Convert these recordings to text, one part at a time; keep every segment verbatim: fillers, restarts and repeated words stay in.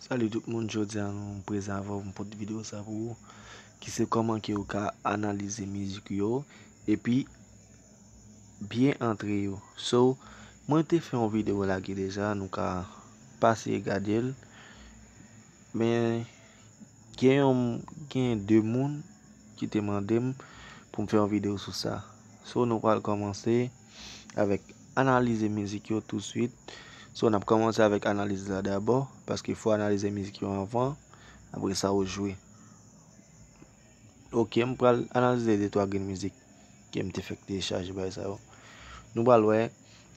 Salut tout moun, jodi a nou prezan avè w pou m pote videyo sa pou ou, ki se kòman ke ou ka analize mizik yo, epi byen antre yo. So, mwen te fè yon videyo lage deja, nou ka pase gade l. Men, gen yon, gen de moun ki te mande m pou m fè yon videyo sou sa. So, nou pral kòmanse avèk analize mizik yo touswit. So, n ap kòmanse avèk analiz la dabò, paske fò analize mizik yo anvan, apre sa ou jwe. Ok, m pral analize de twa grenn mizik ke m te fèk telechaje bagay sa yo. Nou pral wè.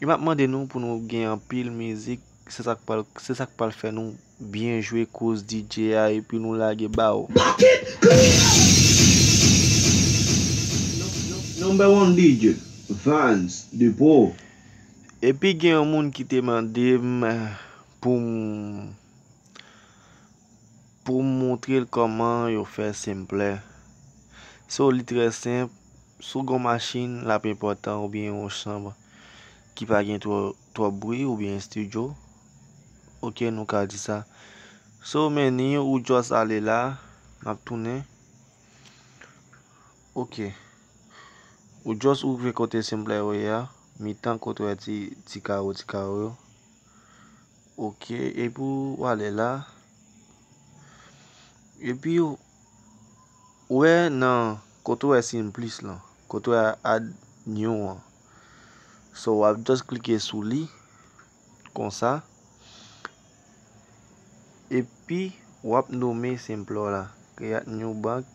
E m ap mande nou pou nou gen anpil mizik. Se sa k pral, se sa k pral fè nou byen jwe koz D J a epi nou lage ba w. Number one D J, Vans de Pro. Epi gen yon moun ki te mande m pou m pou m montre l kòman yo fè sampler. So, li trè senp. Si w gen yon machin, l ap enpòtan, oubyen yon chanm ki pa gen twò, twòp bri, oubyen estidyo. Ok, nou ka di sa. So, men ni ou just ale la, n ap tounen. Ok. Ou just ouvri kote sampler yo ye a, mitan kote w wè ti, ti kawo, ti kawo yo. Ok, epi w ale la. Epi w wè nan kote w wè siy plis lan, kote w wè add new an. So, w ap just klike sou li, konsa. Epi, w ap nonmen sampler la. Create new bank.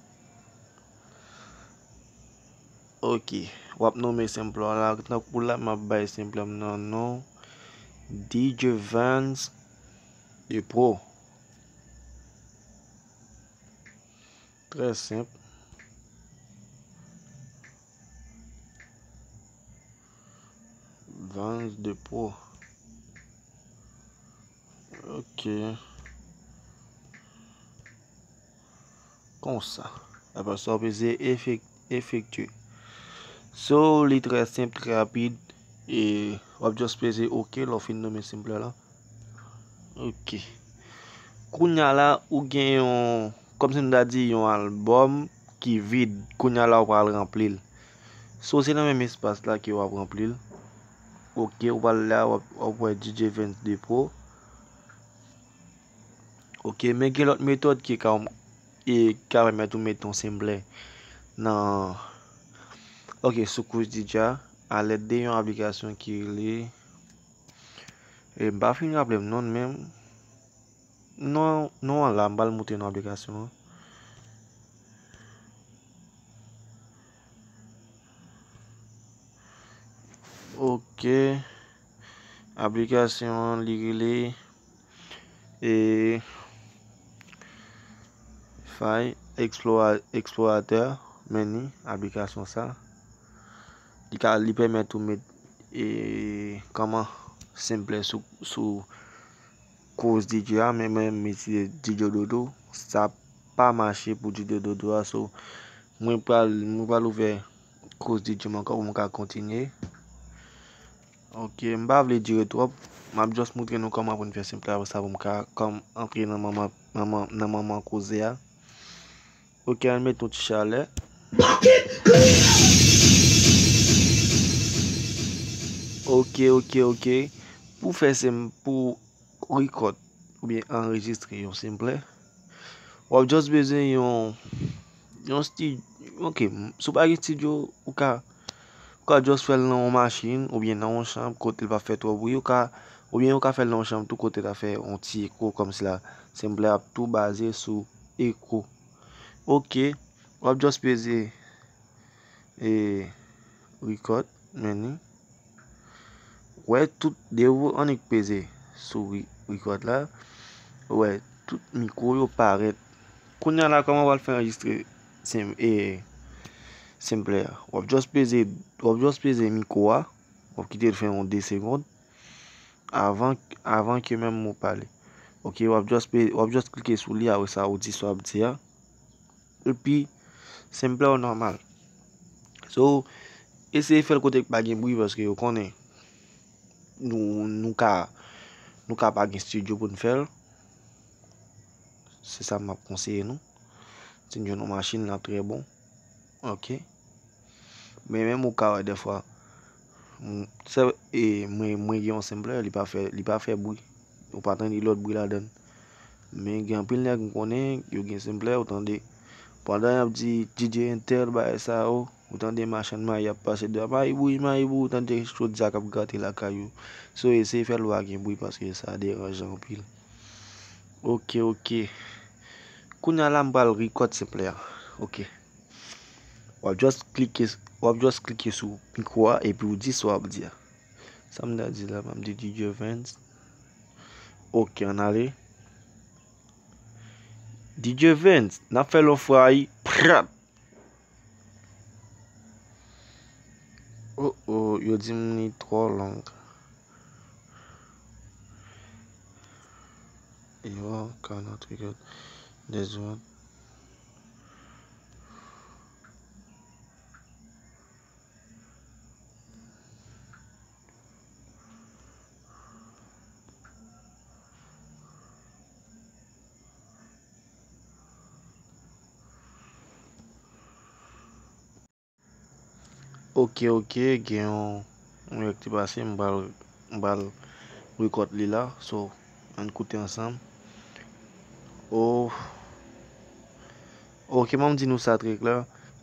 Ok. W ap nonmen sampler la. Tankou la, m ap bay sampler m nan non D J Vans de Pro. Trè senp. Vans de Pro. Ok. Konsa. Apre sa, w peze efek-, efektye. So, li trè senp, trè rapid. E w ap just peze ok lè w fin nonmen sampler la. Ok. Kounya la, ou gen yon, kòmsi nou ta di, yon albòm ki vid. Kounya la, ou pral ranpli l. So, se nan menm espas la ke w ap ranpli l. Ok, ou pral la, w ap, w ap wè D J Vans de Pro. Ok, men gen lòt metòd ki ka, e, ka pèmèt ou mete yon sampler nan, ok, sou koz D J a, alèd de yon aplikasyon ki rele, e, m pa fin raple m non l, men non, non an la, m pral montre nou aplikasyon an. Ok. Aplikasyon an, li rele, e, File Explora-, Explorateur, men ni aplikasyon sa. Li ka, li pèmèt ou met, e, kòman sampler sou, sou koz D J a, men mwen, m itilize D J Dodo. Sa pa mache pou D J Dodo a, so, mwen pral, mwen pral ouvè koz D J m ankò pou mwen ka kontinye. Ok, m pa vle dire twòp. M ap just montre nou kòman pou n fè sampler sa pou m ka kòm antre nan manman, manman, nan manman koze a. Ok, ann met yon ti chalè. Ok, ok, ok. Pou fè sem-, pou record oubyen anrejistre yon sampler, w ap just bezwen yon, yon sti-, ok, si w pa gen estidyo, ou ka, ou ka just fè l nan yon machin oubyen nan yon chanm kote l pa fè twòp bri, ou ka, oubyen ou ka fè l nan yon chanm tou kote l ap fè yon ti eko kòmsi la. Sampler ap tou baze sou eko. Ok, w ap just peze, e, record, men ni. Wè tout de ou annik peze sou re-, record la. Wè tout mikwo yo parèt. Kounya la, kòman w al fè anrejistre sem-, e, sampler a? W ap just peze, w ap just peze mikwo a. W ap kite l fè yon de segonn. Avan, avan ke menm ou pale. Ok, w ap just pe-, w ap just klike sou li, apre sa ou di sa w ap di a. Epi, sampler w nòmal. So, eseye fè l kote k pa gen bri paske yo konnen nou, nou ka, nou ka pa gen estidyo pou n fè l. Se sa m ap konseye nou. Si n jwenn yon machin, l ap trè bon. Ok. Men menm ou ka wè dèfwa, m, se, e, mwen, mwen gen yon sampler, li pa fè, li pa fè bri. Ou pa tande lòt bri ladan l. Men gen anpil nèg m konnen, yo gen sampler, ou tande. Pandan y ap di D J entèl, bagay sa yo, ou tande machann mayi ap pase dèyè, "Mayi bouyi, mayi bouyi," ou tande chodyè k ap grate lakay yo. So, eseye fè l pa gen bri paske sa deranje anpil. Ok, ok. Kounye a la, m pral record sampler a. Ok. W ap just klike, w ap just klike sou mikwo a epi w di sa w ap di a. Sa m ta di la, m ap di D J Vens. Ok, ann ale. D J Vens, n ap fè l yon fwa wi. Prat! Oh, oh, yo di m li twò long. Yo, cannot record this one. Ok, ok, gen yon, yon nèg ki pase, m pral, m pral record li la. So, ann koute ansanm. Oh. Ok, mwen m di nou sa trè klè.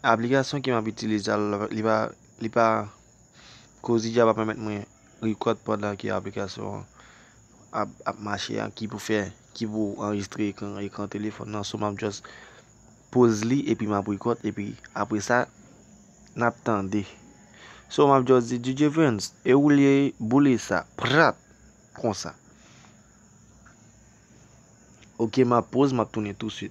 Aplikasyon ke m ap itilize a, li pa, li pa, koz li a pa pèmèt mwen record pandan ke aplikasyon an ap, ap mache a, ki pou fè, ki pou anrejistre ekran, ekran telefòn nan. So, m ap just pause li, epi m ap record, epi apre sa, n ap tande. So, m ap just di, D J Vens, e ou li ye, boule sa, prat, konsa. Ok, m ap pause, m ap tounen touswit.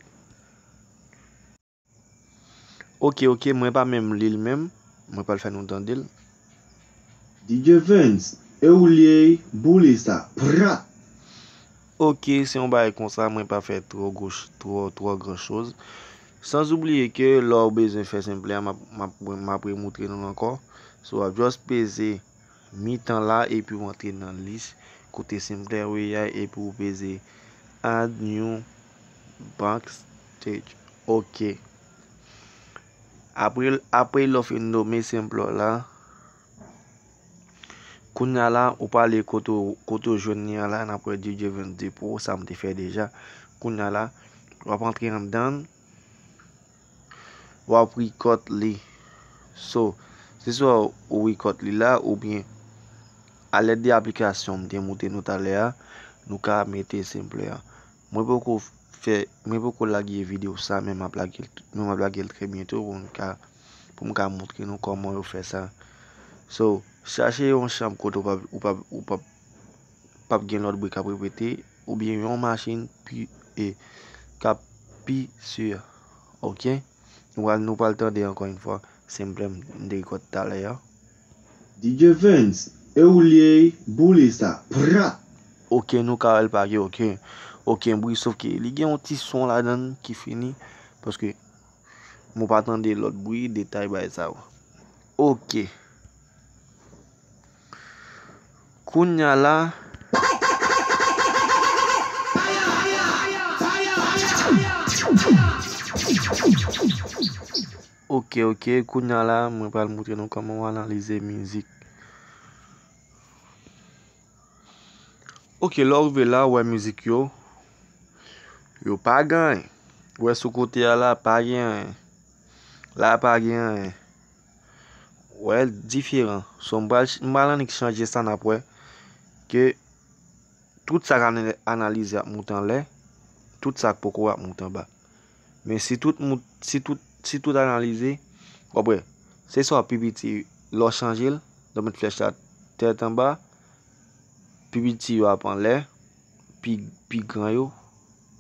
Ok, ok, mwen pa menm li l menm. Mwen pral fè nou tande l. D J Vens, e ou li ye, boule sa. Prat! Ok, se yon bagay konsa, mwen pa fè twò gwo ch-, twò, twò gran choz. Sans oubliye ke lè w bezwen fè sampler a, m ap, m ap, m ap remoutre nou l ankò. So, w ap just peze mitan la, epi w antre nan lis kote sampler ou ye a, epi w peze add new backstage. Ok. Apre, apre lè w fin nome sampler la, kounye a la, ou prale kote w, kote w jwenn li an la, n ap wè D J Vens de Pro, sa m te fè deja. Kounye a la, w ap antre anndan l, w ap record li. So, se swa ou record li la, oubyen alèd de aplikasyon m te montre nou talè a, nou ka mete sampler a. Mwen poko fè, mwen poko lage videyo sa, men m ap lage l, men m ap lage l trè byento pou m ka, pou m ka montre nou kòman yo fè sa. So, chache yon chanm kote w p ap, ou p ap, ou p ap, p ap gen lòt bri k ap repete, oubyen yon machin pi, e, k ap pi si. Ok? Nou pral, nou pral tande ankò yon fwa sampler m te record talè a. D J Vens, e ou li ye, boule sa, prat! Ok, nou ka wè l pa gen okenn, okenn bri, sof ke li gen yon ti son ladan l ki fini, paske mwen pa tande lòt bri, detay bagay sa yo. Ok. Kounye a la. Ok, ok, kounye a la, mwen pral montre nou kòman w analize mizik. Ok, lè w rive la, w wè mizik yo, yo pa gen anyen. W wè sou kote a la, pa gen anyen. La, pa gen anyen. W wè l diferan. So, m pral, m pral annik chanje sa, n ap wè ke tout sa k ane-, analize ap moute anlè, tout sa k poko ap moute anba. Men si tout mout-, si tout, si tout analize, w ap wè, se swa pi piti lè w chanje l, lè w met flèch la tèt anba, pi piti yo ap anlè, pi, pi gran yo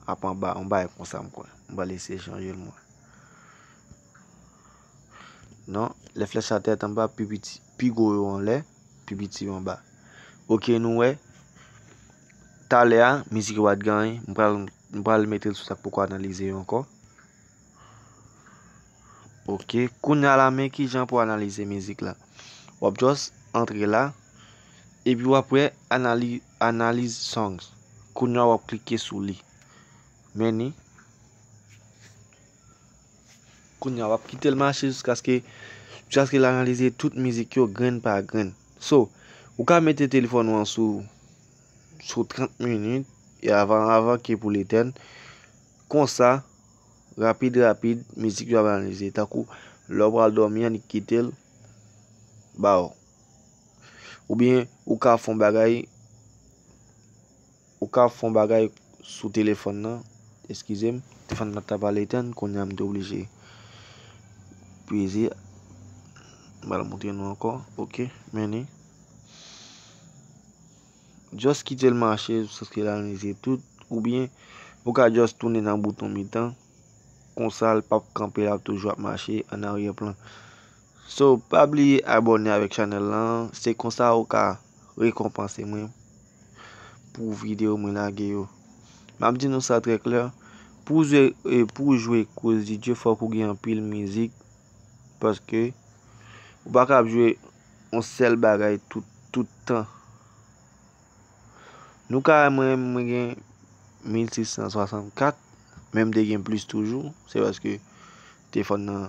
ap anba, yon bagay konsa m kwè. M pral eseye chanje l mwen. Non, lè flèch la tèt anba, pi piti, pi gwo yo anlè, pi piti yo anba. Ok, nou wè. Talè a, mizik yo pa t gen anyen. M pral, m pral mete l sou sa k poko analize yo ankò. Ok, kounye a la, men kijan pou analize mizik la. W ap just antre la, epi w ap wè anali-, analize songs. Kounye a w ap klike sou li. Men ni, Kounye a, w ap kite l mache jiskaske, jiskaske l analize tout mizik yo grenn pa grenn. So, ou ka mete telefòn ou an sou, sou trant minit, e avan, avan ke pou l etèn. Konsa, rapid, rapid, mizik yo ap analize. Tankou, lè w pral dòmi an, li kite l ba w. Oubyen, ou ka fè yon bagay, ou ka fè yon bagay sou telefòn nan. Eskize m, telefòn nan t ap al etèn, kounye a m te oblije peze. M pral montre nou ankò. Ok, men li. Just kite l mache, jiskaske l analize tout, oubyen ou ka just tounen nan bouton mitan, konsa l p ap kanpe, l ap toujou ap mache an aryè plan. So, pa bliye abòne avèk chanèl lan, se konsa ou ka rekonpanse mwen pou videyo mwen lage yo. M ap di nou sa trè klè, pou jwe, e, pou jwe Kouz DJ, fòk ou gen anpil mizik, paske ou pa ka ap jwe yon sèl bagay tout, tout tan. Nou ka wè mwen, mwen gen mil sis san swasannkat, men m te gen plis toujou, se paske telefòn nan,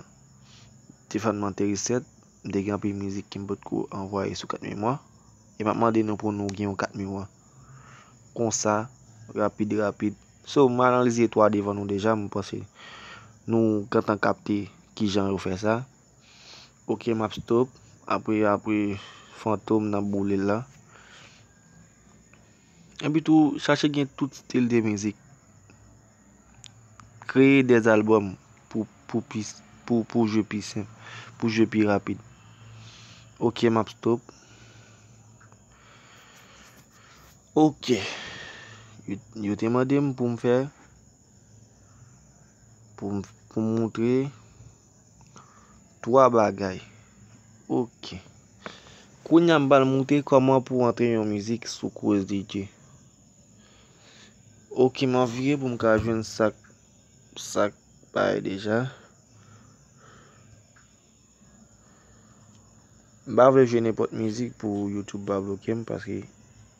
telefòn mwen te reset, m te gen anpil mizik ke m potko anvwaye sou kat memwa, e m ap mande nou pou nou gen yon kat memwa. Konsa, rapid, rapid. So, m analize twa devan nou deja, m panse nou gentan kapte kijan yo fè sa. Ok, m ap stop. Apre, apre, Fantom nan boule l la. Epi tou, chache gen tout stil de mizik. Kreye des albums pou, pou pi, pou, pou jwe pi senp, pou jwe pi rapid. Ok, m ap stop. Ok. Yo, yo te mande m pou m fè, pou m, pou m montre twa bagay. Ok. Kounye a m pral montre kòman pou antre yon mizik sou Kouz DJ. Ok, m ap vire pou m ka jwenn sa k, sa k bay deja. M pa vle jwe nenpòt mizik pou YouTube pa bloke m, paske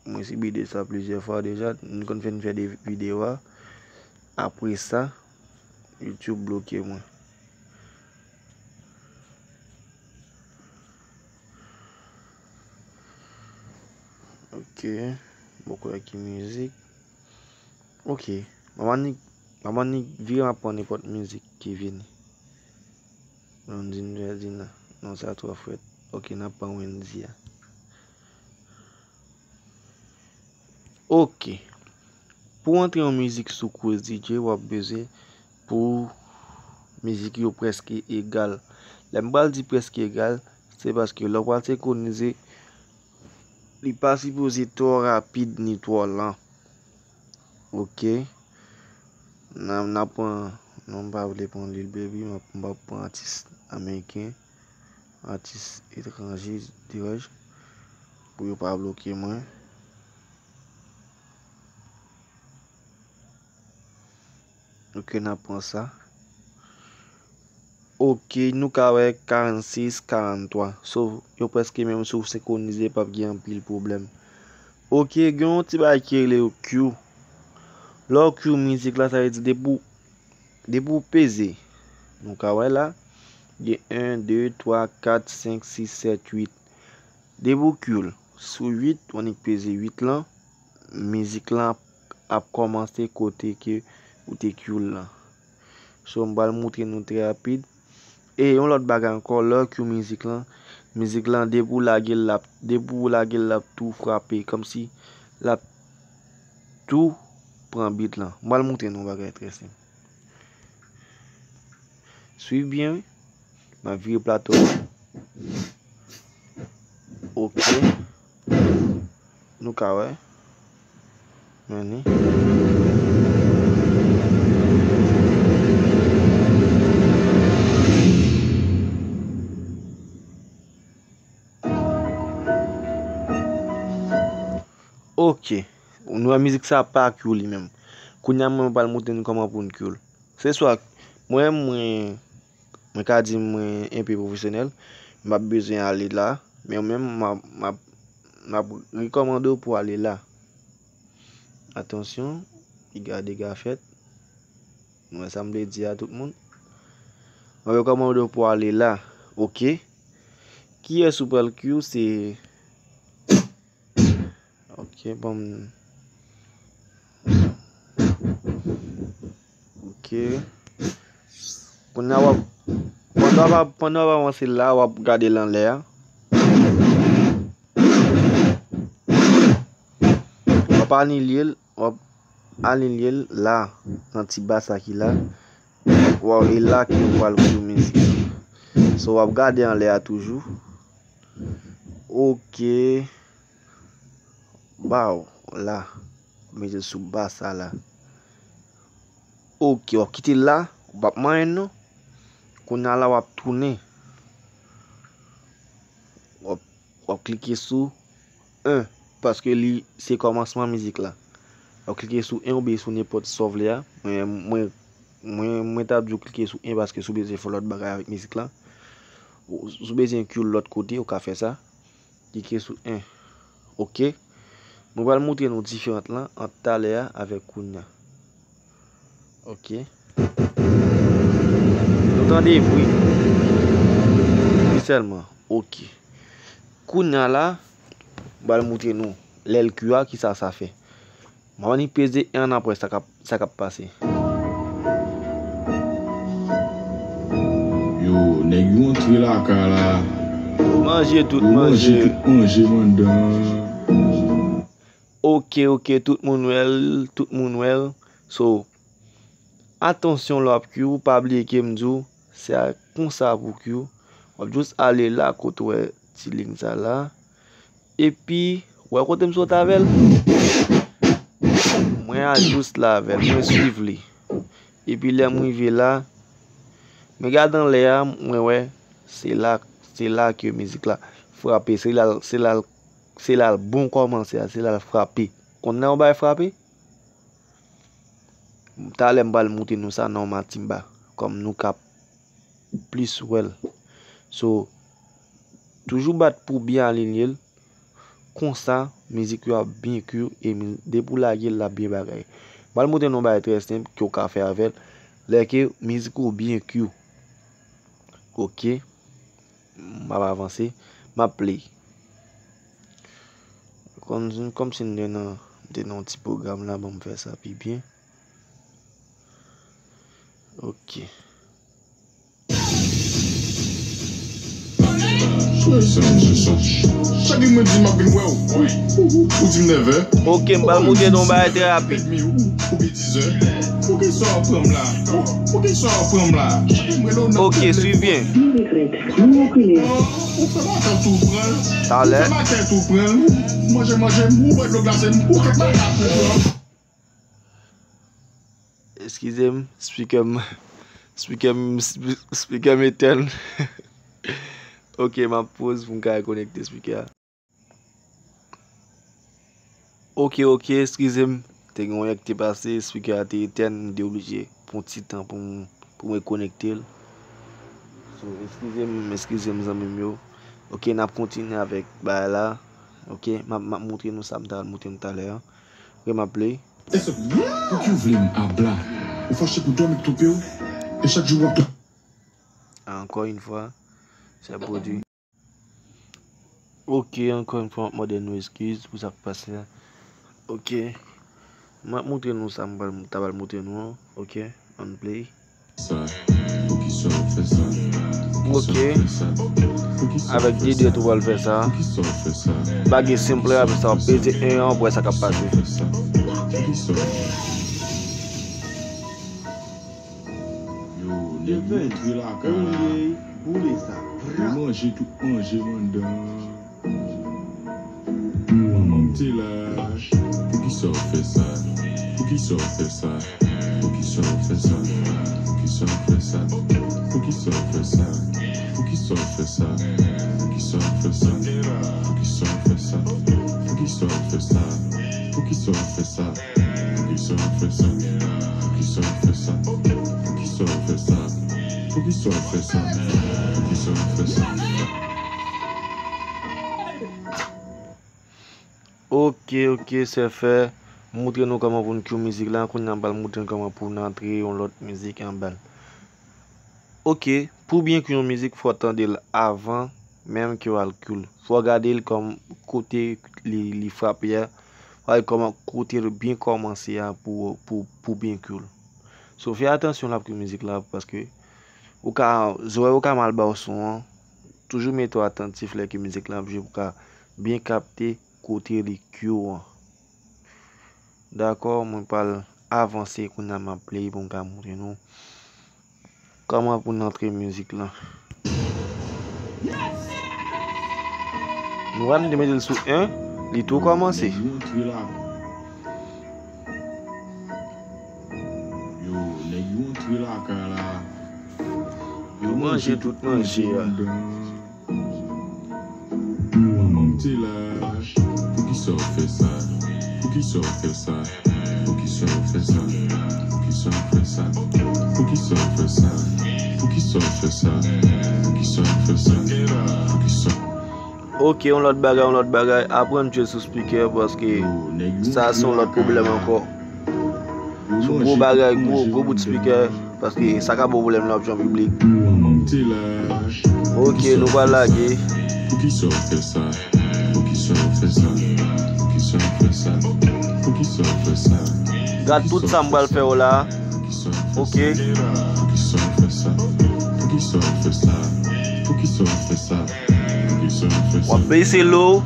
mwen sibi de sa plizyè fwa deja. M konn fè, m fè de videyo a. Apre sa, YouTube bloke mwen. Ok. Bon, kwè ki mizik. Ok. Mama Nick, Mama Nick vire, m ap pran nenpòt mizik ki vini. Blondine Ferdinand. Non, sa twò frèt. Ok, n ap pran Wendy a. Ok. Pou antre yon mizik sou Kouz DJ, w ap bezwen pou mizik yo prèske egal. Lè m pral di prèske egal, se paske lè w pral senkwonize, li pa sipoze twò rapid ni twò lan. Ok. N a, n a pran, non, m pa vle pran Lil Baby, m ap, m ap pran atis ameriken, atis etranje, dirèj, pou yo pa bloke mwen. Ok, n ap pran sa. Ok, nou ka wè karannsis, karanntwa. So, yo prèske menm, si w senkwonize, p ap gen anpil pwoblèm. Ok, gen yon ti bagay ki rele Q. Lè w Q mizik la, sa vle di depi w, depi w peze. Nou ka wè la, gen en, de, twa, kat, senk, sis, sèt, uit. Depi w Q l sou uit, w annik peze uit lan, mizik lan ap, ap kòmanse kote ke ou te Q l lan. So, m pral montre nou trè rapid. E yon lòt bagay ankò, lè w Q mizik lan, mizik lan, depi w lage l, l ap, depi w lage l, l ap tou frape, kòmsi l ap tou pran beat lan. M pral montre nou yon bagay trè senp. Swiv byen, wi. M ap vire plato a. Ok. Nou ka wè. Men li. Ok. Nou wè mizik sa pa Q li menm. Kounye a mwen pral montre nou kòman pou n Q l. Se swa mwen, mwen, mwen ka di mwen enpe pwofesyonèl, m ap bezwen ale la, men mwen menm m ap, m ap, m ap rekòmande w pou ale la. Atansyon, piga dega fèt. Nou wè sa m vle di a tout moun. Mwen rekomande w pou ale la. Ok. Kiyès ou pral cue? Se Ok, bon. Ok. Kounye a w ap, pandan w ap, pandan w ap avanse la, w ap gade l anlè a. W ap alinye l, w ap alinye l la, nan ti ba sa ki la. Waw, e la ke w pral cue mizik. So, w ap gade anlè a toujou. Ok. Baw, la. Mete l sou ba sa la. Ok, w ap kite l la. Ou p ap manyen l non. Kounye a la, w ap tounen. W ap, w ap klike sou en, paske li se kòmansman mizik la. W ap klike sou en oubyen sou nenpòt sa w vle a. Mwen, mwen, mwen, mwen t ap di w klike sou en paske si w bezwen fè lòt bagay avèk mizik la, ou, si w bezwen cue l lòt kote, ou ka fè sa. Klike sou en. Ok. Mwen pral montre nou diferans lan ant talè a avèk kounye a. Ok. Nou tande bri. Bri sèlman. Ok. Kounye a la, m pral montre nou lè l cue a, kisa sa fè. M ap annik peze en, apre sa k ap, sa k ap pase. Yo, nèg yo antre lakay la. Manje tout, yo manje manje. Tout manje m anndan. Ok, ok, tout moun wè l, tout moun wè l. So, atansyon lè w ap cue, pa bliye ke m di w, se a konsa pou cue. W ap jis ale la kote w wè ti liy sa la. Epi, w wè kote m sot avè l? Mwen al jis la avè l, mwen swiv li. Epi lè m rive la, mwen gade anlè a, mwen wè, se la, se la ke mizik la frape, se la, se la, se la l bon kòmanse a, se la l frape. Konn nan yon bagay frape? Talè m pral montre nou sa nan yon matimba, kòm nou ka plis wè l. So, toujou bat pou byen alinye l. Konsa, mizik yo ap byen cue e mi-, depi w lage l, l ap byen bagay. M pral montre nou yon bagay trè senp ke w ka fè avè l. Lè ke mizik ou byen cue. Ok. M ap avanse. M ap play. Kòm, kòmsi m te nan, m te nan yon ti pwogram la, ban m fè sa pi byen. Ok. Chak li mwen di m ap vin wè w. Ou di m nèf è. Ok, m pral montre nou yon bagay trè rapid. Ou byen dizè. Poukisa w ap pran m la? Poukisa w ap pran m la? Ok, swiv byen. Ou fè maten tou pran l. Talè. Ou fè maten tou pran l. Manje, manje, ou bwè dlo glase, ou fè maten tou pran l. Eskize m, speaker m, speaker m, speaker m etèn. Ok, m ap poze pou m ka rekonekte speaker a. Ok, ok, eskize m. Te gen yon yè ki te pase, speaker a te etèn, m te oblije pran ti tan pou m, pou m rekonekte l. So, eskize m, eskize m, zanmi m yo. Ok, n ap kontinye avèk bagay la. Ok, m ap, m ap montre nou sa m ta montre nou talè a. Ok, m ap play. E sot, pouki w vle m abla? Ou fache pou dòmi twoupe w? E chak jou w ap tou. Ankò yon fwa, sa pwodui. Ok, ankò yon fwa, m ap mande nou eskiz pou sa k pase a. Ok. M ap montre nou sa m pral, ta pral montre nou an. Ok, ann play. Sa, poukisa w fè sa? Ok. Avèk Didye tou pral fè sa. Bagay senp la, apre sa w ap peze en an, w ap wè sa k ap pase. Yo, nèg yo antre lakay la. Yo manje tout manje m anndan. Manman m te la. Poukisa w fè sa? Poukisa w fè sa? Poukisa w fè sa? Poukisa w fè sa? Poukisa w fè sa? Poukisa w fè sa? Poukisa w fè sa? Poukisa w fè sa? Poukisa w fè sa? Poukisa w fè sa? Poukisa w fè sa? Poukisa w fè sa? Poukisa w fè sa? Poukisa w fè sa? Poukisa w fè sa? Ok, ok, sèfè. M montre nou kòman pou n cue mizik la. Kounye a m pral montre nou kòman pou n antre yon lòt mizik anba l. Ok, pou byen kwi yon mizik, fò w tande l avan menm ke w al kwi l. Fò w gade l kòm kote li, li frape a, fò w gade kòman kote l byen kòmanse a pou, pou, pou byen kwi l. So, fè atansyon lè w ap kwi mizik la, paske ou ka, zòrèy ou ka mal ba w son an. Toujou mete w atantif lè ke mizik la ap jwe pou w ka byen kapte kote li kwi w an. Dakò, mwen pral avanse kounye a, m ap play pou m ka montre nou kòman pou n antre mizik lan. Nou wè m te mete l sou en, li tou kòmanse. Yo, nèg yo antre lakay la. Yo manje tout manje a. Manman m te la. Poukisa w fè sa? Poukisa w fè sa? Poukisa w fè sa? Poukisa w fè sa? Poukisa w fè sa? Poukisa w fè sa? Poukisa w fè sa? Poukisa w Ok, yon lòt bagay, yon lòt bagay. Aprann jwe sou speaker paske sa se yon lòt pwoblèm ankò. Sou gwo bagay, gwo, gwo bout speaker, paske sa ka ba w pwoblèm lè w ap jwe an piblik. Ok, nou pral lage. Poukisa w fè sa? Poukisa w fè sa? Poukisa w fè sa? Poukisa w fè sa? Gad tout sa m pral fè w la. Ok. Poukisa w fè sa? Poukisa w fè sa? Poukisa w fè sa? W ap bese lo.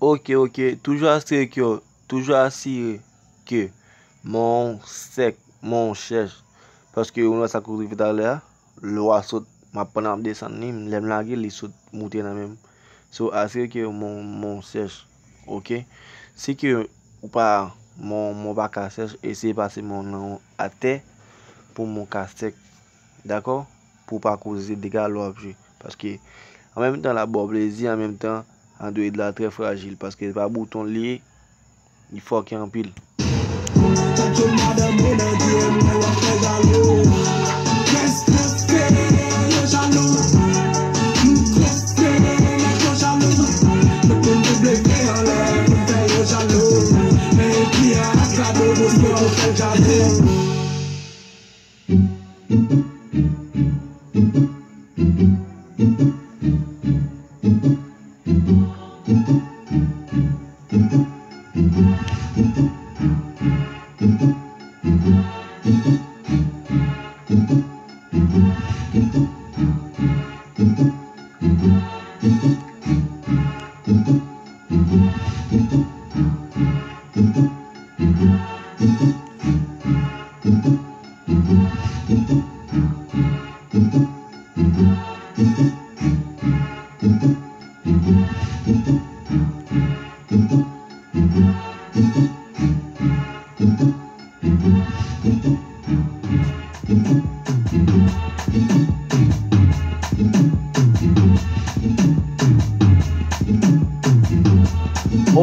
Ok, ok. Toujou asire ke, toujou asire ke men w sèk, men w chèch. Paske ou wè sa k rive talè a, lè w a sot, m ap pran, m ap desann li, lè m lage, li sot moute nan men m. So, asire ke men w, men w sèch, ok? Si ke ou pa, men w, men w pa ka sèch, eseye pase men w nan atè pou men w ka sèk. Dakò? Pou w pa koze dega lè w ap jwe. Paske, an menm tan, l ap ba w plezi, an menm tan, Android la trè frajil. Paske se pa bouton l ye, li fòkè anpil.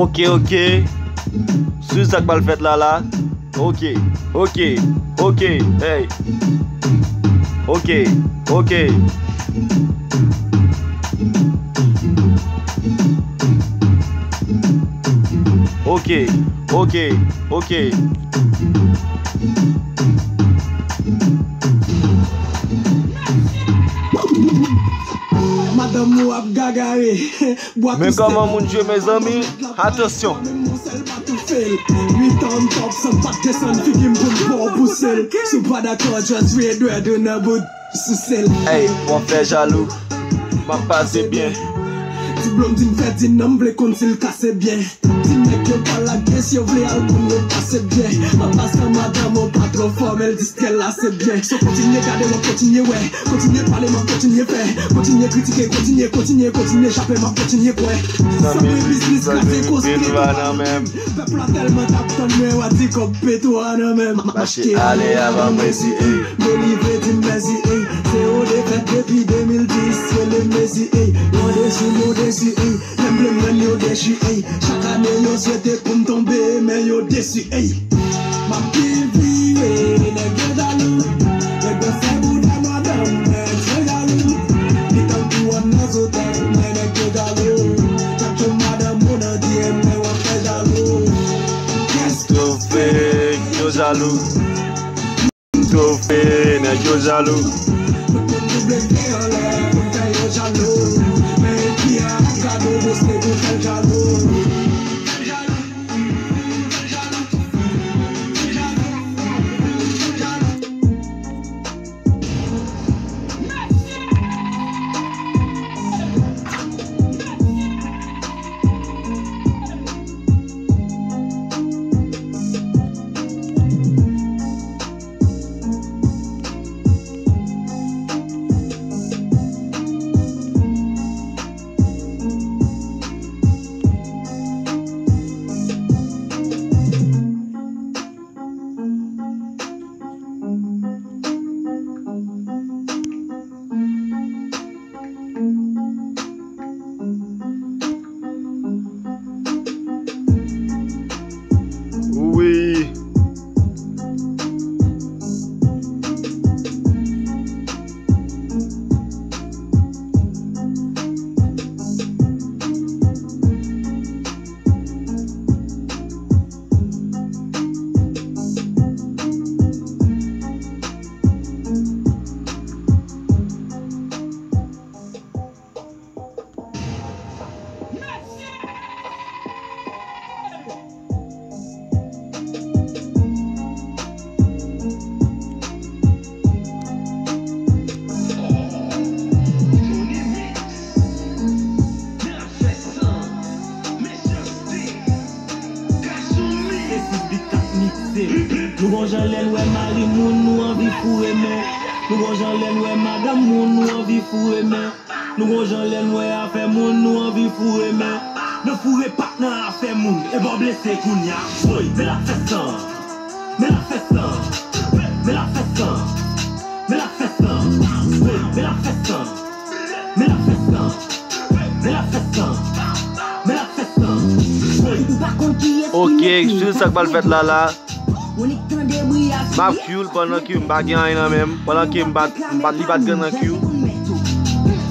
Ok, ok. Swiv sa k pral fèt la, la. Ok, ok, ok, hey. Ok, ok. Ok, ok, ok. Madanm ou ap gagare. Men kòman moun jwe, mezanmi? Atansyon. Ui, tan top, san pa desann figi m pou m pa w pouse l. Si w pa dakò, just red, red, ou nan bout, souse l. Ey, w ap fè jalou, m ap pase byen. Ti blonm di m fè di non, m vle konn si l kase byen. Ti nèg yo pa lage, si yo vle al konn yo pase byen. An pasan, madanm ou pa twò fò, men l di stèl la se byen. So kontinye gade, w ap kontinye wè. Kontinye pale, m ap kontinye fè. Kontinye kritike, kontinye, kontinye, kontinye chape, m ap kontinye kwè. Sanble biznis kraze, koz petwa nan men m. Pèp la tèlman t ap tann mwen, w a di kòb petwa nan men m. M achte ale avan m resi, ey. Believe di m mèsi, ey. Se yon defèt depi de mil dis. Dechi, ey, chak ane yo swete pou m tonbe, men yo desi, ey. M ap vin vire, nèg yo jalou. Nèg yo fè bouda madanm, nèg yo jalou. Li tankou annè zotèl, men nèg yo jalou. Chak jou madanm ou nan D M, men w ap fè jalou. Kèske w fè, yo jalou. Twofè, nèg yo jalou. Tout moun double pye anlè, pou fè yo jalou. Men ki a kado boste pou fè jalou. Wi. Nou gon jan lè n wè mari moun, nou anvi foure men. Nou gon jan lè n wè madanm moun, nou anvi foure men. Nou gon jan lè n wè afè moun, nou anvi foure men. Nan foure pa t nan afè moun, e bò blese kounya. Woy, men l ap fè san. Men l ap fè san. Men l ap fè san. Men l ap fè san. Woy, men l ap fè san. Men l ap fè san. Men l ap fè san. Men l ap fè san. Woy. Ou pa konn kiyès ki mete. Ok, stil sa k pral fèt la la. M ap cue l pandan ke m pa gen anyen nan men m, pandan ke m pa t, m pa t, li pa t gen nan cue.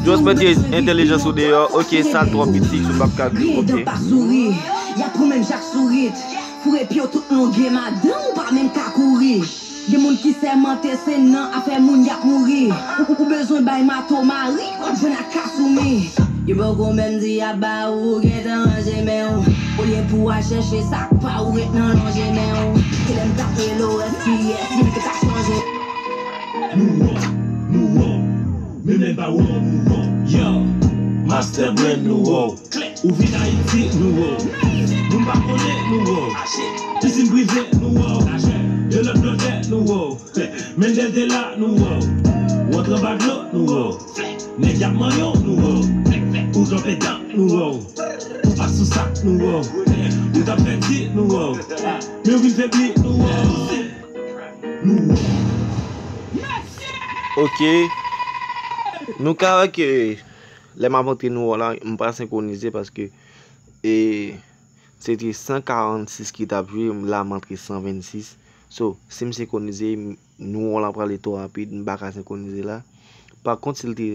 Just mete entèlijans ou deyò, ok, sa twò piti, sou p ap ka cue, ok. Dent pa souri, y ap pran menm jak sourit. Foure pye w tout longè, madanm ou pa menm ka kouri. Gen moun ki sèmante, se nan afè moun y ap mouri. Ou, ou, ou bezwen bay mato mari, w ap jwenn ak kasoumi. Yo poko menm di y ap ba ou, ou gentan ranje men w. Olye pou w al chèche sa k pa ou, ret nan lonje men w. Kilè m t ap L O S T S, men ke sa chanje. Nou wo, nou wo, men men pa wo, nou wo. Yo, Master Brain nou wo. Ou vin Ayiti, nou wo. Moun pa konnen, nou wo. Pisin prive, nou wo. De lòt blòdè, nou wo. Mendel te la, nou wo. Ou antre anba dlo, nou wo. Nèg y ap manyen w, nou wo. Ou kanpe dan, nou wo. Ou pa sou sak, nou wo. Ou t ap fè di, nou wo. Men ou vin febli, nou wo. Nou wo. Ok. Nou ka wè ke lè m ap antre nou wo la, m pa senkwonize paske, e, se te san karannsis ki t ap jwe, la m antre san vennsis. So, si m senkwonize, m, nou wo la prale twò rapid, m pa ka senkwonize la. Pa kont, si l te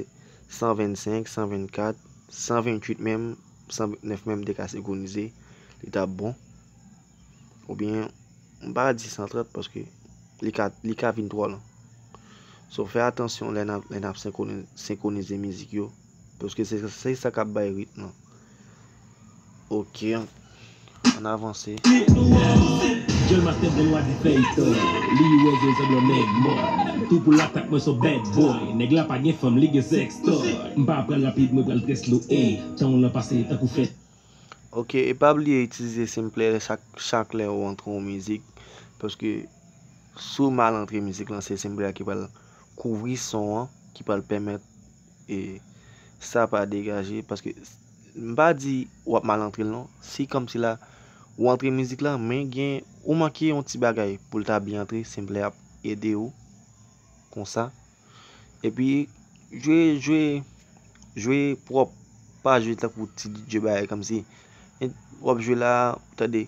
san vennsenk, san vennkat, san venntuit menm, san vennèf menm, m te ka senkwonize, li t ap bon. Oubyen, m pa di san trant paske li ka, li ka vin twò long. So, fè atansyon lè n ap, lè n ap senkwoni-, senkwonize mizik yo. Paske se, se sa k ap bay ritm lan. Ok, ann avanse. Jol master Benoit di fè istory. Li wè zye sanble yon nèg mòn. Tou pou latak mwen se yon bad boy. Nèg la pa gen fanm, li gen sextoy. M pa pral rapid, mwen pral trè slow. Ey, tan w lan pase tankou fèt. Ok, e pa bliye itilize sampler chak, chak lè ou antre yon mizik, paske si w mal antre mizik lan, se sampler ki pral kouvri son an, ki pral pèmèt, e, sa pa degaje, paske m pa di w ap mal antre l non, se kòmsi la, ou antre mizik lan, men gen, ou manke yon ti bagay pou l ta byen antre, sampler ap ede w, konsa. Epi, jwe, jwe, jwe pwòp, pa jwe tankou ti D J bagay kòmsi, W ap jwe la, tande,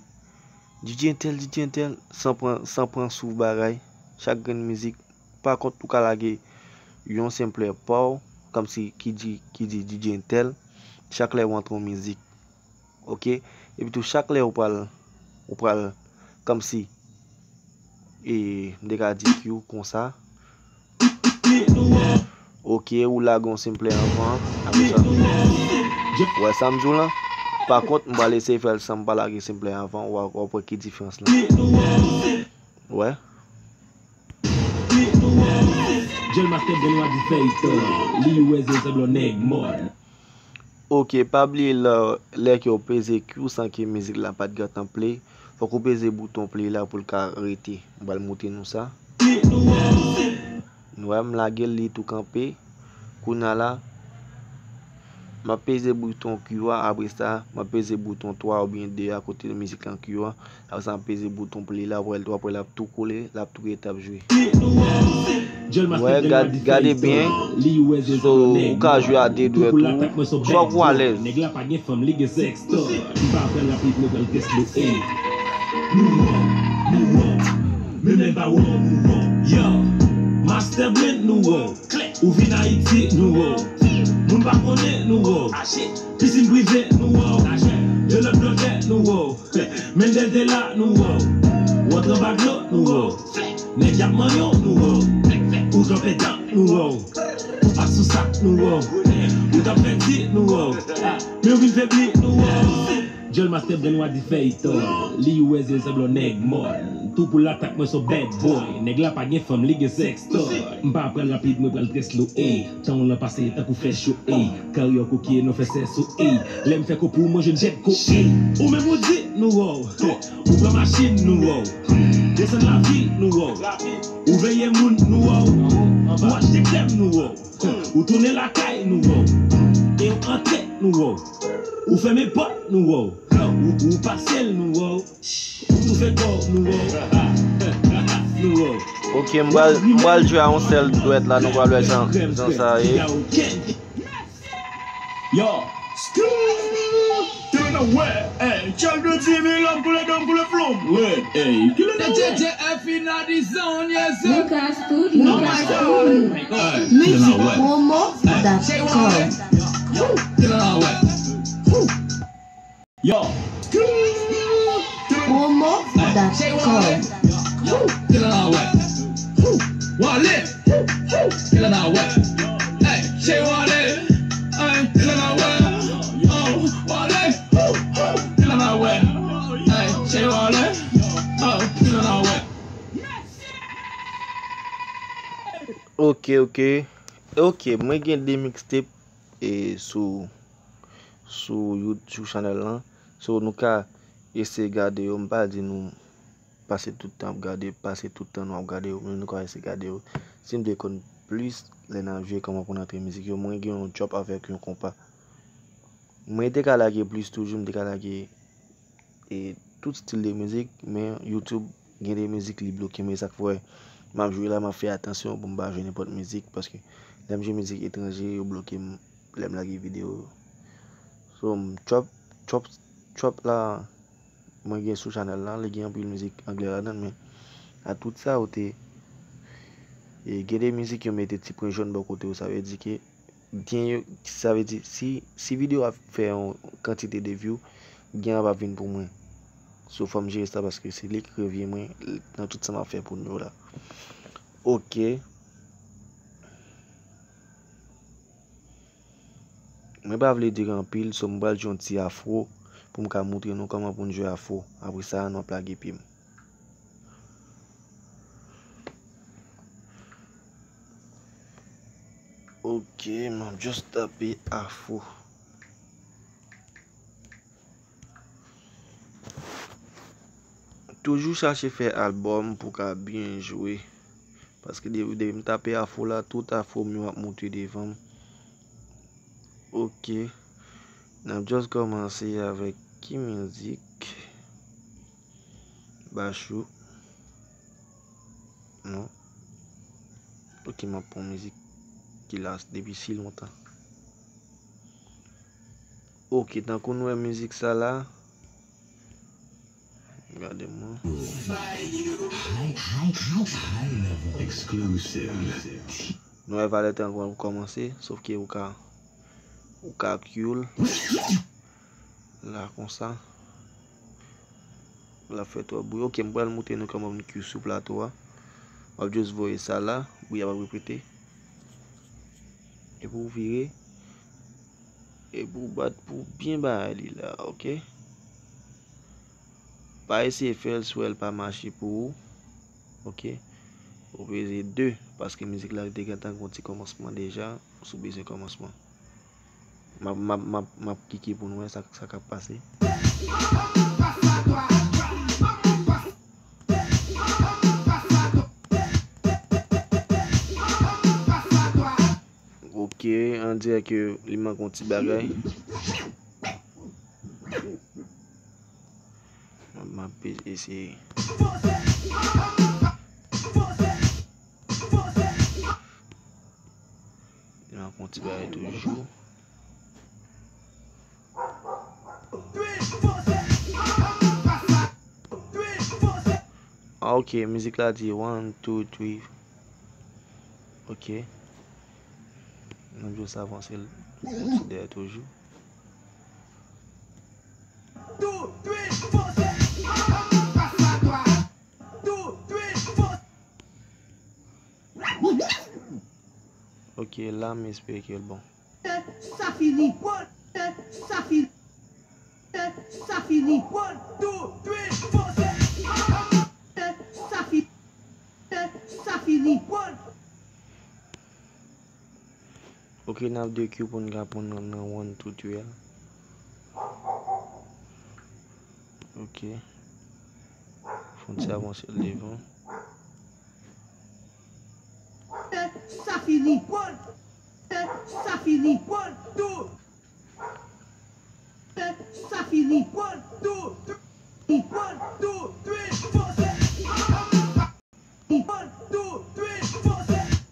D J entèl, D J entèl, san pran, san pran souf bagay, chak grenn mizik. Pa kont, ou ka lage yon senplè pa w, kòmsi ki di, ki di D J entèl, chak lè w antre yon mizik. Oke? Epi tou, chak lè ou pral, ou pral, kòmsi, e, m te ka di Q konsa. Oke, ou lage yon senplè anvan, apre sa. Wè sa m di w lan? Pa kont, m pral eseye fè l san m pa lage senplè anvan, w a, w ap wè ki diferans lan. Wè. Jel Master Benoit di fè istòri, li wè zye sanblon nèg mòn. Oke, pa bliye lè, lè ke w peze Q san ke mizik la pa t gentan play, fòk ou peze bouton play la pou l ka rete. M pral montre nou sa. Nou wè, m lage l, li tou kanpe. Kounye a la, m ap peze bouton Q a, apre sa, m ap peze bouton twa oubyen de a kote mizik lan Q a. Apre sa, m ap peze bouton play la, w ap wè l tou, apre l ap tou kole, l ap tou rete ap jwe. Wè, gad, gade byen. So, ou ka jwe a de dwèt ou. Fòk ou alèz. Nèg la pa gen fanm, li gen sèks. M pa pran rapid, mwen pral tès nou, ey. Nou wè, nou wè. Men men pa wè, nou wè. Yo, Master Brand, nou wè. Ou vin Ayiti, nou wè. Moun pa konnen, nou wè. Pisin prive, nou wè. De lòt blòdè, nou wè. Men dèdè la, nou wè. Wòt anba dlo, nou wè. Nèg y ap manyen w, nou wè. Ou kanpe dan, nou wè. Ou pa sou sa, nou wè. Ou t ap fè di, nou wè. Men ou vin febli, nou wè. Jel Master Benoit di fè istòri, li wè zye sanblon nèg mòn. Tou pou latak mwen son bad boy. Nèg la pa gen fanm, li gen sèks toy. M pa pral rapid, mwen pral très low, ey. Tan w lan pase tankou fè cho, ey. Karyè w kokiye, nou fè sèso, ey. Lè m fè ko pou mwen, je n jèt ko, ey. Ou menm ou di, nou wè w. Ou pran machin, nou wè w. Desann lavi, nou wè w. Ou veye moun, nou wè w. Ou achte krèm, nou wè w. Ou tounen lakay, nou wè w. E w antre, nou wè w. Ou fèmen pòt, nou wè w. Ou, ou pase l, nou wè w. Ou toufe kò w, nou wè w. Nou wè w. Ok, m pral, m pral jwe a yon sèl dwèt la, nou pral wè jan, jan sa ye. Yo. Yo. Yo. Yo. Yo. Ey, Charles Doddy, mi lòm koule dòm koule flonm. Red, ey, kilè nan wè? Lucas Studio. Lucas Studio. Mizik promo dot com. Kilè nan wè? Yo. Promo dot com. Kilè nan wè? Wale. Kilè nan wè? Ey, cheri wale. Ey, kilè nan wè? Oh, wale. Kilè nan wè? Ey, cheri wale. Oh, kilè nan wè? Ok, ok. Ok, mwen gen de mixtape e sou, sou You-, sou chanèl lan. So, nou ka eseye gade yo. M pa di nou pase tout tan ap gade, pase tout tan nou ap gade yo, men nou ka eseye gade yo. Si m te konn plis lè n ap jwe, kòman pou n antre mizik yo, mwen gen yon drop avèk yon konpa. Mwen te ka lage plis toujou, m te ka lage, e, tout stil de mizik, men YouTube gen de mizik li bloke m, e sa k fè m ap jwe la, m ap fè atansyon pou m pa jwe nenpòt mizik, paske lè m jwe mizik etranje, yo bloke m lè m lage videyo. So, m, drop, drop, drop la, mwen gen sou chanèl la, li gen anpil mizik anglè ladan l, men a tout sa, ou te, e, gen de mizik yo mete ti pwen jòn bò kote yo, sa vle di ke gen yo, sa vle di, si, si videyo a fè yon kantite de view, gen an p ap vin pou mwen. So, fò m jere sa paske se li k revyen mwen nan tout sa m ap fè pou nou yo la. Ok. Mwen pa vle dire anpil, so m pral jwe yon ti afro pou m ka montre nou kòman pou n jwe afro. Apre sa, nou ap lage pye m. Ok, m ap just tape afro. Toujou chache fè albòm pou ka byen jwe. Paske depi, depi m tape afro la, tout afro m yo ap monte devan m. Ok. N ap just kòmanse avèk ki mizik? Bachou. Non. Ok, m ap pran mizik ki la depi si lontan. Ok, tankou nou wè mizik sa la, Gade mwen. High, high, high, high level exclusive. Nou wè valè tan pou kòmanse, sòf ke ou ka, ou ka cue l la konsa. L ap fè twòp bri. Ok, m pral montre nou kòman pou n cue sou plato a. W ap just voye sa la, bri a p ap repete. Epi w vire. Epi w bat pou byen bay li la, ok? Pa eseye fè l si w wè l pa mache pou ou, ok? Ou peze de, paske mizik la te gentan gon ti kòmansman deja, si w bezwen kòmansman. M ap, m ap, m ap, m ap klike pou nou wè sa, sa k ap pase. Ok, on dirè ke li manke yon ti bagay. M ap eseye. Li manke yon ti bagay toujou. Ah, ok, mizik la di one, two, three. Ok. Nou just avanse l soti dèyè toujou. Ok, la m espere ke l bon. Sa fini. Sa fini. Sa fini. One, two, three, four, six. Sa fi-, sa fini. One. Ok, n ap de cue pou n ka pran nan, nan one, two, three a. Ok. Fon ti avanse l devan. Sa fini. One. Sa fini. One, two. Sa fini. One, two, three. One, two, three, four, six. One, two, three, four, six.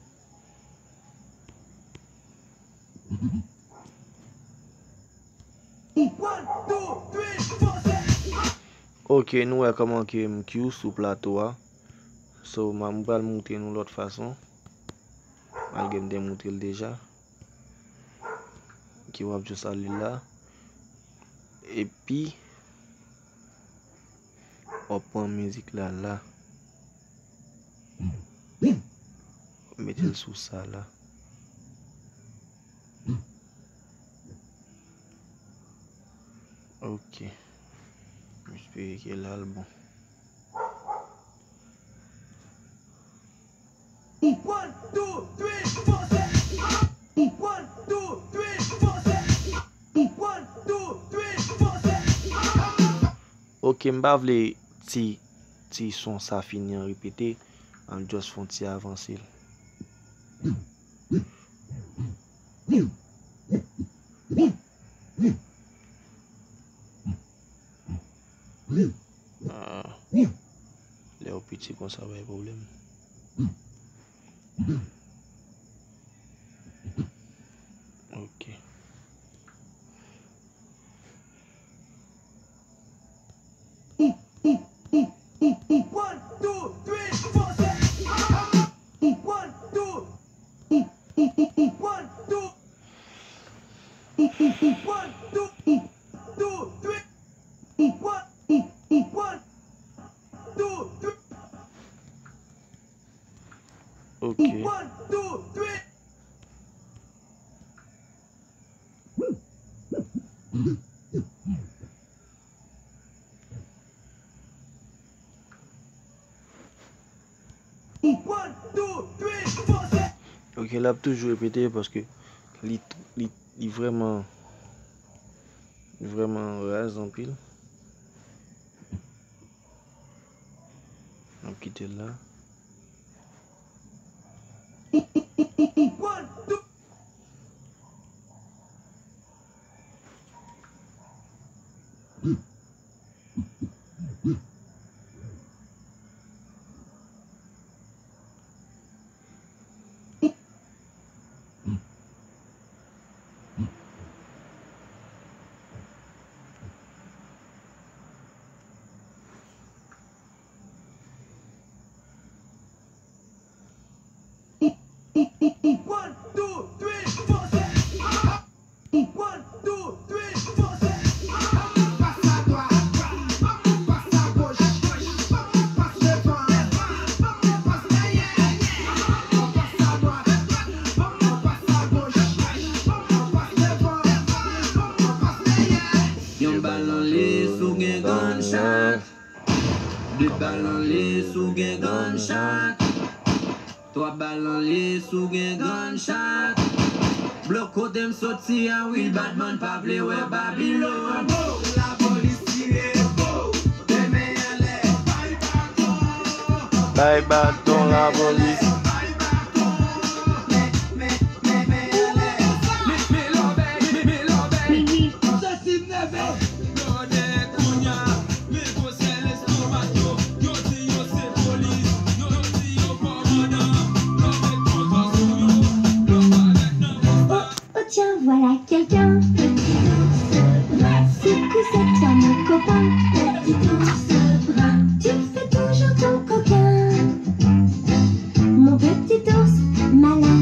One, two, three, four, six. Ok, nou wè kòman ke m cue sou plato a. So, m, m pral montre nou lòt fason. Malgre m te montre l deja. Ki w ap just ale la. Epi, w ap pran mizik la la. W ap mete l sou sa la. Ok. M espere ke la l bon. One, two, three, four, six. One, two, three, four, six. One, two, three, four, six. Ok, m pa vle ti, ti son sa fini an repete. An just fè yon ti avanse l. Ah, lè w piti konsa, pa gen pwoblèm. Ok. One, two, three, four, six. One, two. One, two. One, two. Two, three. One, one, two, three. Ok. One, two, three. Ok, l ap toujou repete paske li, li, li vrèman, li vrèman raz anpil. N ap kite l la. De bal nan lis ou gen gunshot. Twa bal nan lis ou gen gunshot. Blòk kote m soti a, wi, badman pa vle wè Babilòn. Lapolis tire, de men anlè. Bay baton, lapolis. Oh, oh, tiens, voilà quelqu'un. Petit ours brun, c'est que c'est toi mon copain. Petit ours brun, tu fais toujours ton coquin. Mon petit ours malin.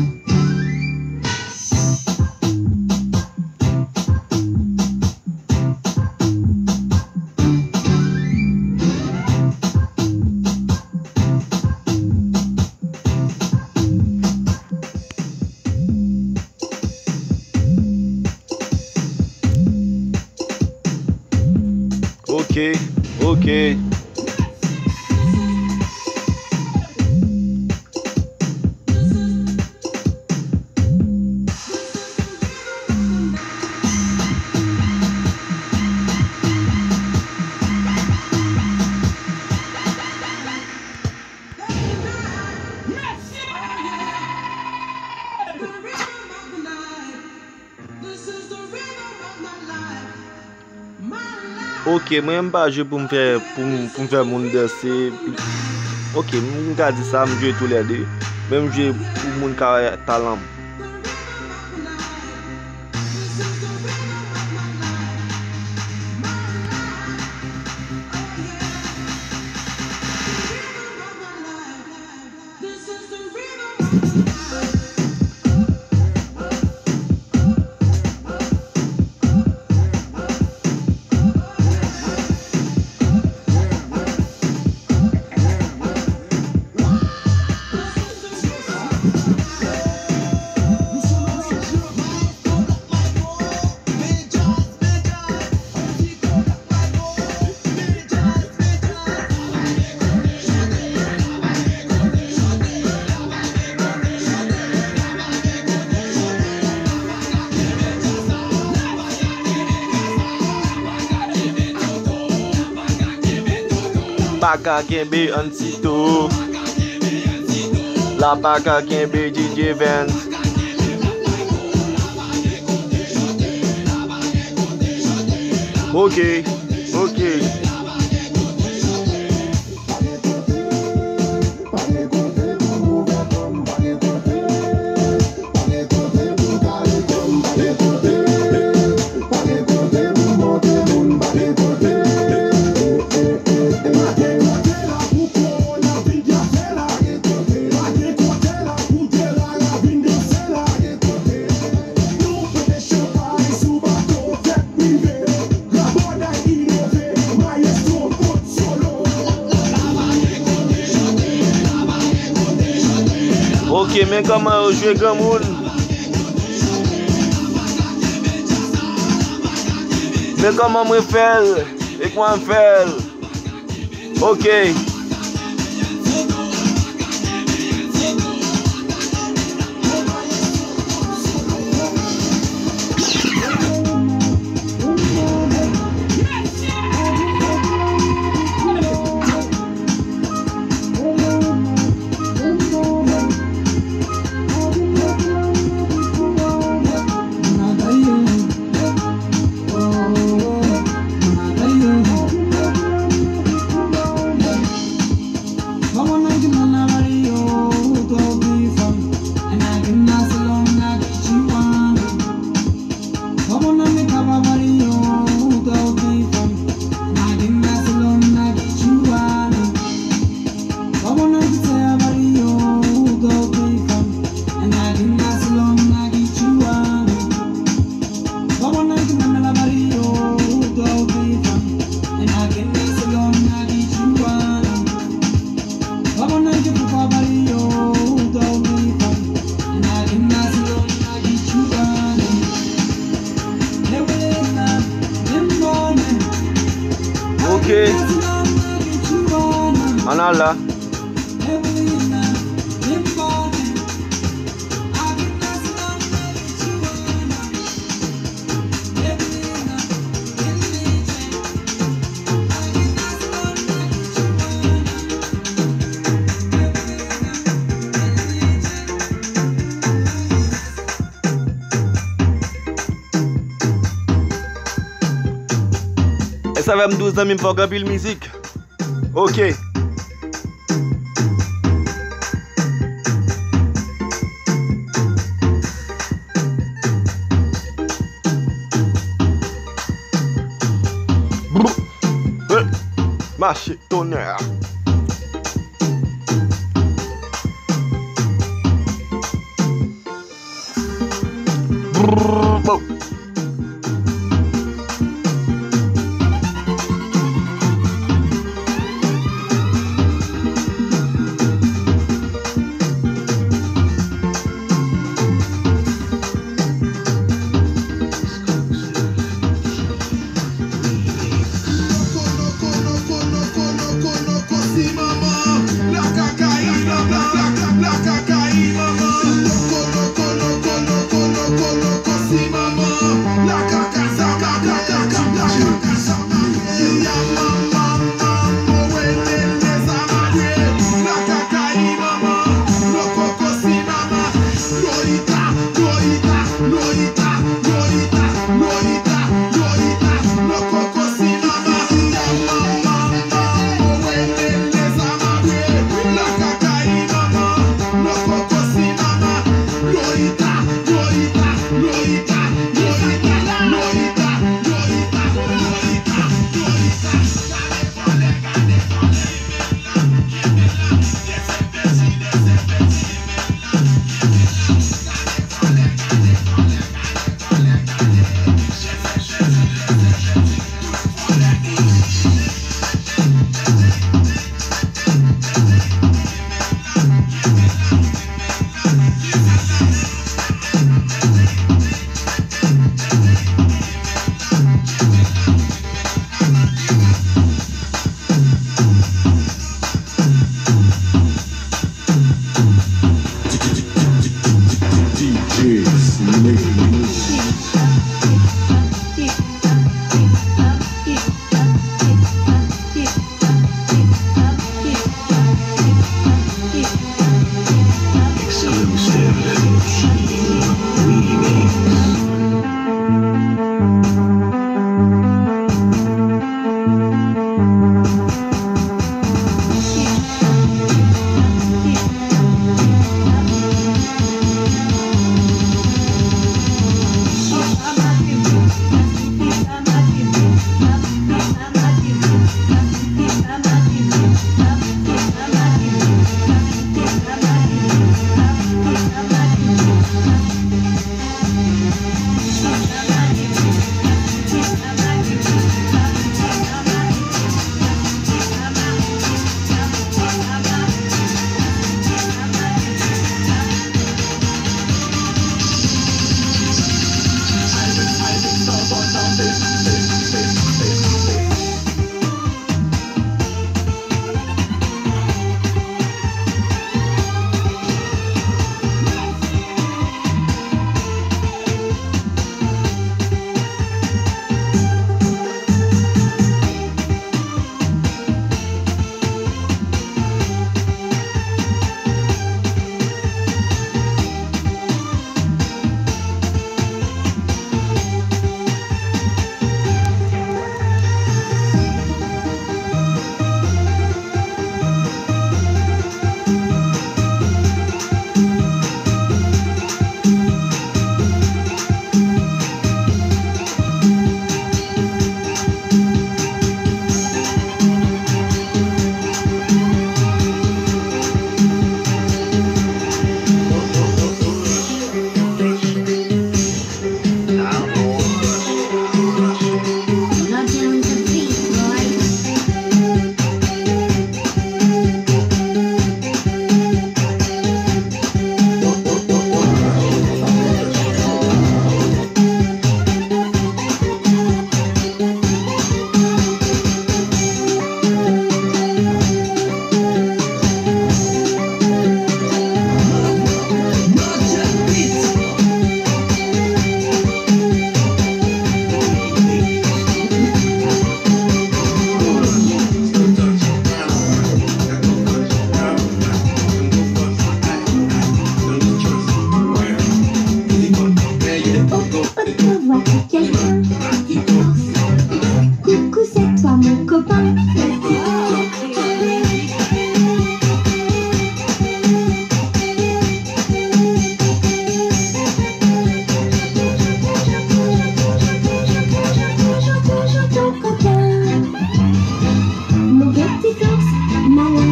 Ok, ok. Ok, mwen m pa jwe pou m fè, pou m, pou m fè moun danse. Ok, m ka di sa, m jwe toulède. Men m jwe pou moun ka wè talan m. Pa ka kenbe Ansito. La pa ka kenbe D J Vance. Ok, ok. Ok, men kòman yo jwe granmoun. Men kòman mwen fè l. E kòman m fè l. Ok. la. E sa fè m di w zanmi m fòk anpil mizik. Ok. Mache tonnè. Brrr, bon. Au, au, au revoir, quelqu'un. Coucou, c'est toi, mon copain. Ton copain. Mauvais petit force, malin.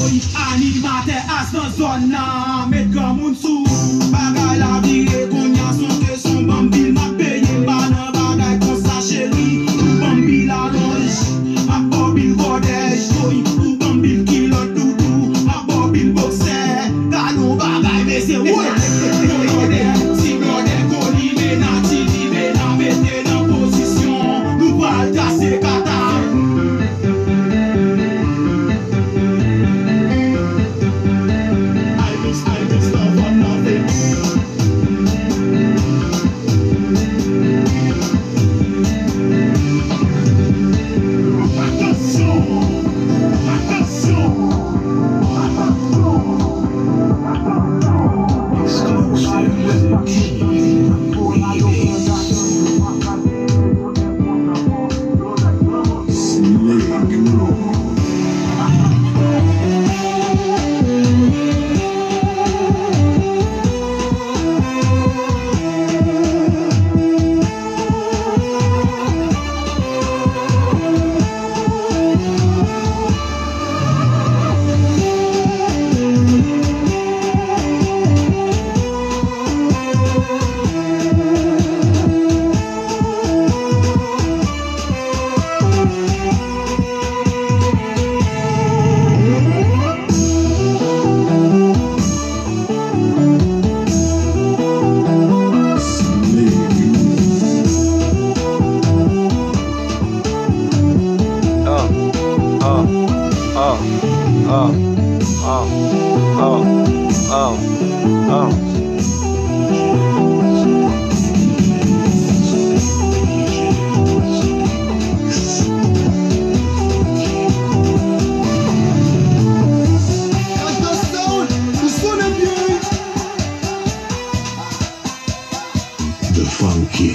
Woy, animatè as nan zòn nan, met granmoun sou bagay la vire, kounye a sonte son banm bil, m ap peye, m pa nan bagay konsa cheri, ou banm bil alonj, m ap ba w bil kòdèj, woy, ou banm bil kilòt doudou, m ap ba w bil boksè, gade yon bagay mesye, woy, gwo blòdè, ti blòdè, gwo limena, ti limena, mete nan pozisyon, nou pral kase kata. The Funky.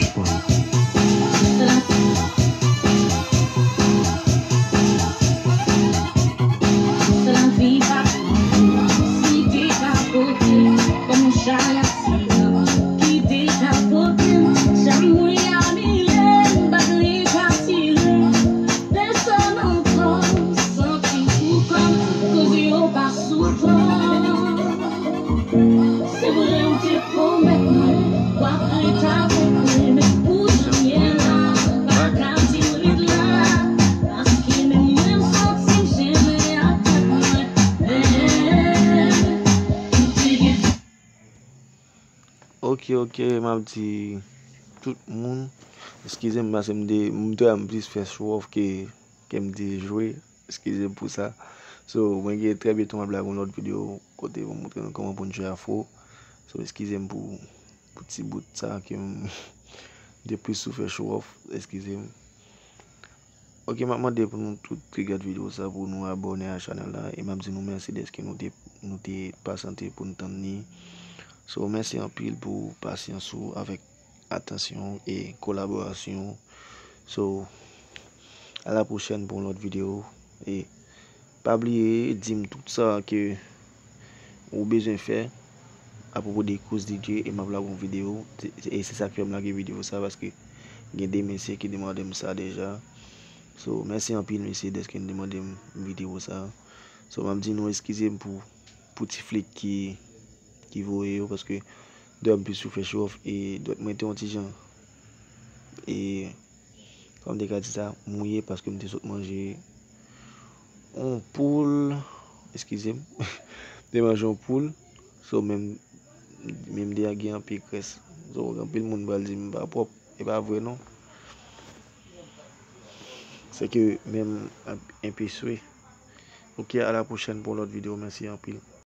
Se vre ou te pwomèt mwen w ap ret avèk mwen, men pou jan m ye la, m pa ka di m ret la, paske menm mwen m santi m jennen ak tèt mwen. Men, m te gen. Ok, ok, m ap di tout moun, eskize m, paske m te, m te, m plis fè show off ke, ke m te jwe. Eskize m pou sa. So, mwen gen trè byento m ap lage yon lòt videyo kote pou m montre nou kòman pou n jwe afro. So, eskize m pou, pou ti bout sa ke m te plis sou fè show off. Eskize m. Ok, m ap mande pou nou tout ki gad videyo sa pou nou abòne a chanèl la. E m ap di nou mèsi dèske nou te, nou te pasyante pou n tann li. So, mèsi anpil pou pasyans ou avèk atansyon e kolaborasyon. So, a la pwochèn pou yon lòt videyo. E pa bliye, di m tout sa ke ou bezwen fè apwopo de Kouz D J e m ap lage yon videyo. E se sa k fè m lage videyo sa, paske gen de mesye ki demande m sa deja. So, mèsi anpil, mesye, dèske n demande m videyo sa. So, m ap di nou eskize m pou, pou ti flit ki, ki voye yo, paske dwèt m plis sou fè show off e dwèt mwen te yon ti jan. E kòman m te ka di sa, mouye paske m te sot manje yon poul, eskize m, m te manje yon poul, so menm, menm de a gen anpil grès. So, anpil moun pral di m pa pwòp, e pa vre non. Se ke menm ap enpe swe. Ok, a la pwochèn pou yon lòt videyo, mèsi anpil.